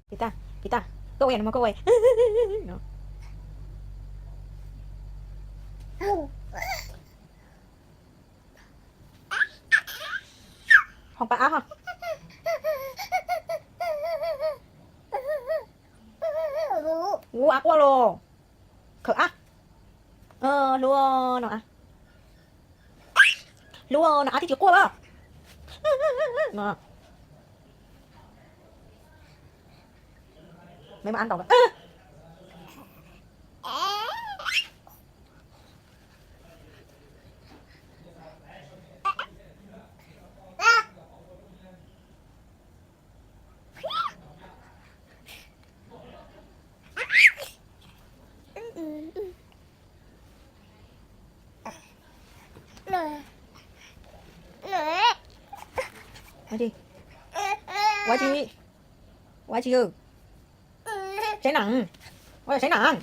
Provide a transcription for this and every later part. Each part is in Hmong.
Pis tag, pis tag, koj ua yam no mas koj ua. Hoo pa ab ho. Ua ab quaj los. Khawm ab. Hlub no ab. Hlub no ab, twb tsis quaj los. Ua tsi? Ua tsi? Ua tsi? Saib nam. Ua saib nam.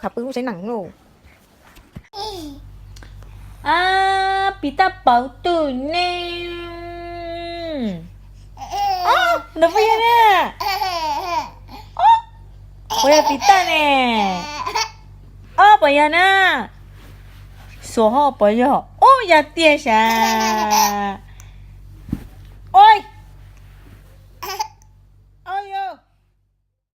Khav pw lub saib nam lauj. Ab, pis tag pawv twg ne? Nws pheej yog ne. Puas yog pis tag ne? Ob, puas yog na? Xuas ho puas yog? Ub, yog tiag sav.